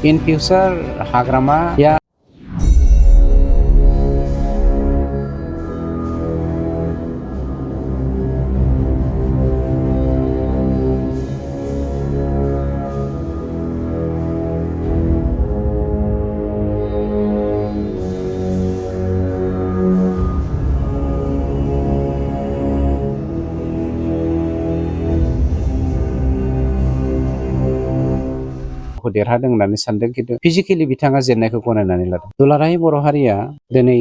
In future, hagrama देरहादों होननानै सानदों, खिन्थु फिजिकेलि बिथाङा जेननायखौ गनायनानै लादों। दुलाराय बर' हारिया दिनै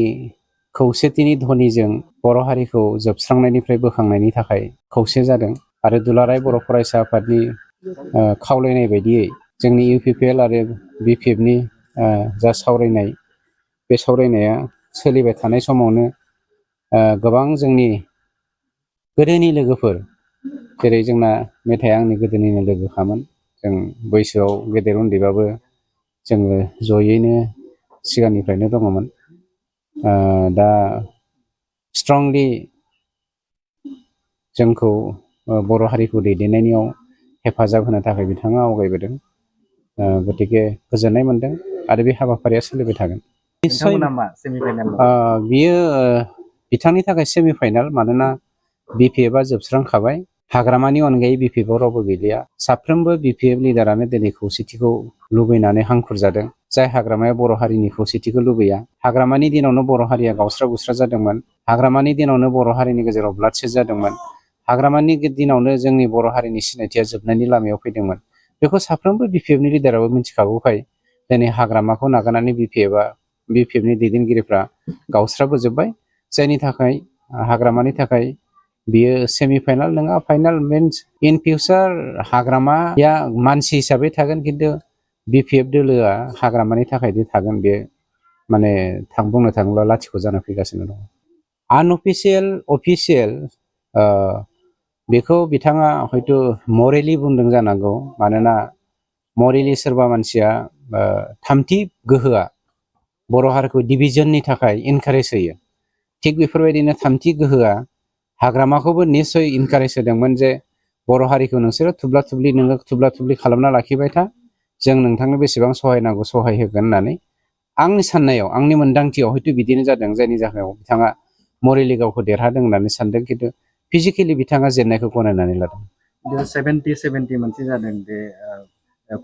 खौसेथिनि ध्वनिजों बर' हारिखौ जोबस्रांनायनिफ्राय बोखांनायनि थाखाय खौसे जादों आरो दुलाराय बर' फरायसा आफादनि खावलायनाय बायदियै जोंनि UPPL आरो BPFनि जा सावरायनाय, बे सावरायनाया सोलिबाय थानाय समावनो गोबां जोंनि गोदोनि लोगोफोर, जेरै जोंना मेथाइआ आंनि गोदोनिनो लोगोखामोन, जों बैसोआव गेदेर उन्दैबाबो जोङो जयैनो सिगांनिफ्रायनो दङमोन। दा स्ट्रंलि जोंखौ बर' हारिखौ दैदेननायाव हेफाजाब होनो थाखाय बिथाङा आवगायबोदों। गतिके गोजोननाय मोनदों आरो बे हाबाफारिया सोलिबाय थागोन। निश्चय बियो बिथांनि थाखाय सेमिफाइनाल, मानोना BPFआ जोबस्रांखाबाय। हाग्रामानि अनगायै BPFआव रावबो गैलिया। साफ्रोमबो BPF लिडारानो दिनै खौसेथिखौ लुबैनानै हांखुर जादों। जाय हाग्रामाया बर' हारिनि खौसेथिखौ लुबैया। हाग्रामानि दिनावनो बर' हारिया गावस्रा गुस्रा जादोंमोन। हाग्रामानि दिनावनो बर' हारिनि गेजेराव ब्लाडसेड जादोंमोन। हाग्रामानि दिनावनो जोंनि बर' हारिनि सिनायथिया जोबनायनि लामायाव फैदोंमोन। बेखौ साफ्रोमबो BPFनि लिडाराबो मिथिखागौखाय दिनै हाग्रामाखौ नागारनानै BPFनि दैदेनगिरिफ्रा गावस्राबोजोब्बाय। जायनि थाखाय हाग्रामानि थाखाय बियो सेमिफाइनाल नङा, फाइनाल। मिन्स इन फिउचार हाग्रामाया मानसि हिसाबै थागोन, खिन्थु BPF दोलोआ हाग्रामानि थाखायदि थागोन, बे माने बुंनो थाङोब्ला लाथिख' जाना फैगासिनो दङ। आनअफिसियेल, अफिसियेल बेखौ बिथाङा हयथ' मरेलि बुंदों जानांगौ, मानोना मरेलि सोरबा मानसिया थामथि गोहोआ बर' हारिखौ डिभिजननि थाखाय इनकारेज होयो। थिग बेफोरबायदिनो थामथि गोहोआ हाग्रामाखौबो निस्सय इनकारेज होदोंमोन जे बर' हारिखौ नोंसोरो थुब्ला थुब्लि खालामना लाखिबाय था, जों नोंथांनो बेसेबां सहाय नांगौ सहाय होगोन होननानै। आंनि साननायाव, आंनि मोन्दांथियाव हयथ' बिदिनो जादों, जायनि जाहोनाव बिथाङा मरेलि गावखौ देरहादों होननानै सानदों, खिन्थु फिजिकेलि बिथाङा जेननायखौ गनायनानै लादों। 70 मोनसे जादों, बे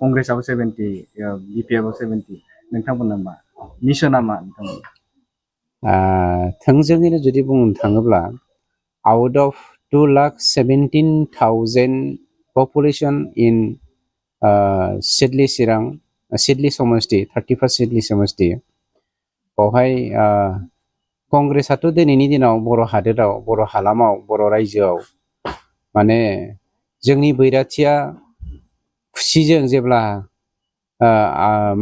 कंग्रेसआव 70, BPFआव 70, नोंथांमोना मा मिसना मा नोंथांमोना? थोंजोङैनो जुदि बुंनो थाङोब्ला, out of 2,17,000 population in Siddeley Chirang, Siddeley समष्टि, 31 सिडली समष्टि, बेवहाय कंग्रेसआथ' दिनैनि दिनाव बर' हादोराव, बर' हालामाव, बर' रायजोआव माने जोंनि बैराथिया खुसिजों जेब्ला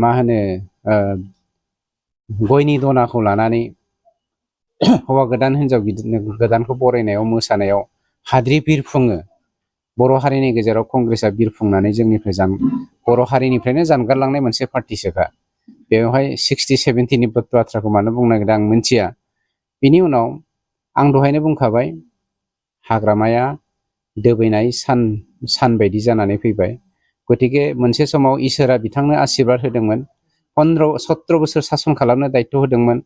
मा होनो गयनि दनाखौ लानानै हौवा गोदान हिनजाव गोदानखौ बरायनायाव, मोसानायाव हाद्रि बिरफुङो। बर' हारिनि गेजेराव कंग्रेसआ बिरफुंनानै बर' हारिनिफ्रायनो जानगारलांनाय मोनसे पार्टिसोखा। बेवहाय 60-70नि बाथ्राखौ मानो बुंनो नागिरदों आं मिथिया। बिनि उनाव आं दहायनो बुंखाबाय, हाग्रामाया दोबैनाय सान बायदि जानानै फैबाय। गतिके मोनसे समाव इसोरा बिथांनो आशीर्बाद होदोंमोन, 17 बोसोर सासन खालामनो दायथ' होदोंमोन।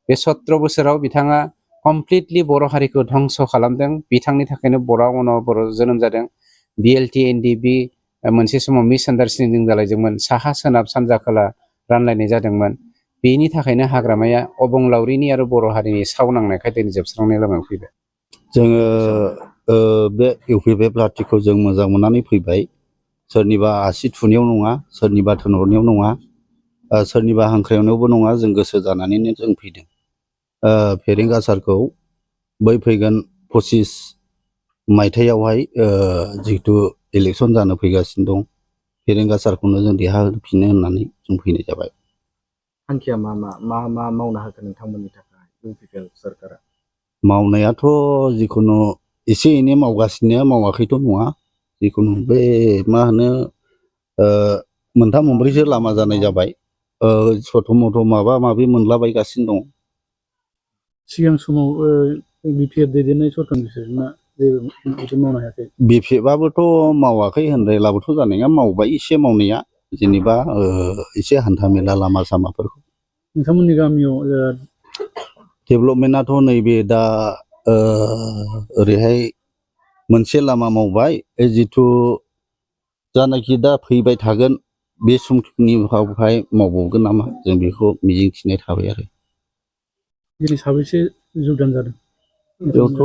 बे 17 बोसोराव बिथाङा कमप्लिटलि बर' हारिखौ धंस' खालामदों। बिथांनि थाखायनो उनाव बर' जोनोम जादों। BLT NDB मोनसे समाव मिस आन्डारस्टेन्डिं जालायदोंमोन, साहा सोनाब सानजा खोला रानलायनाय जादोंमोन। बेनि थाखायनो हाग्रामाया अबंलावरिनि आरो बर' हारिनि साव नांनायखाय दिनै जोबस्रांनाय लामायाव फैबाय। जोङो बे UPPF पार्टिखौ जों मोजां मोननानै फैबाय। सोरनिबा आसि थुनायाव नङा, सोरनिबा थोनहरनायाव नङा, सोरनिबा हांख्रायनायावबो नङा, जों गोसो जानानैनो जों फैदों। फेरेंगा सारखौ बै फैगोन 25 मायथाइयावहाय जिहेतु इलेक्सन जानो फैगासिनो दं, फेरेंगा सारखौनो जों देरहाहोफिननो होननानै जों फैनाय जाबाय। थांखिया मा मावनो हागोन नोंथांमोननि थाखाय UPPL सरकारा? मावनायाथ' जिखुनु एसे एनै मावगासिनो, मावाखैथ' नङा। जिखुनु बे मा होनो मोनथाम मोनब्रैसो लामा जानाय जाबाय। सथ' मथ' माबा माबि मोनलाबायगासिनो दं। सिगां समाव BPF दैदेननाय सरखार बिसोरना जेबो मावनो हायाखै। BPFआबोथ' मावाखै होनद्रायलाबोथ' जानाय नङा, मावबाय एसे मावनाया। जेनेबा एसे हान्थामेला लामा सामाफोरखौ नोंथांमोननि गामियाव डेभेलपमेन्टआथ' नैबे दा ओरैहाय मोनसे लामा मावबाय जिथु जानाखि दा फैबाय थागोन बे समनिफ्राय मावबावगोन नामा जों बेखौ मिजिंथिनाय थाबाय आरो दिनै साबैसे जगदान जादों बेयावथ'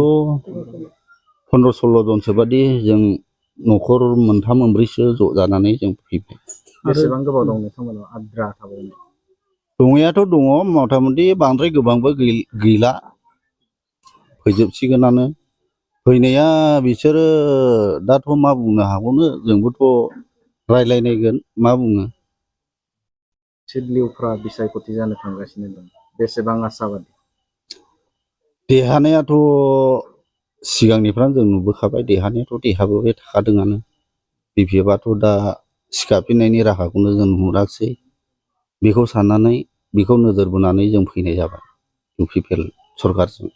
15-16 जनसो बादि जों न'खर मोनथाम मोनब्रैसो ज' जानानै जों फैबाय बेसेबां गोबाव दं नोंथांमोनाव आद्रा थाबावनाय दंनायाथ' दङ मथा मथि बांद्राय गोबांबो गैला फैजोबसिगोनानो फैनाया बिसोरो दाथ' मा बुंनो हागौनो जोंबोथ' रायलायनायगोन मा बुङो सिडलिउफ्रा बिसायख'थि जानो थांगासिनो दं बेसेबां आसाबादि देरहानायाथ' सिगांनिफ्रायनो जों नुबोखाबाय देरहानायाथ' देरहाबोबाय थाखादोंआनो बिपिएफआथ' दा सिखाफिननायनि राहाखौनो जों नुहुराखिसै बेखौ साननानै बेखौ नोजोर बोनानै जों फैनाय जाबाय इउपिपिएल सरकारजों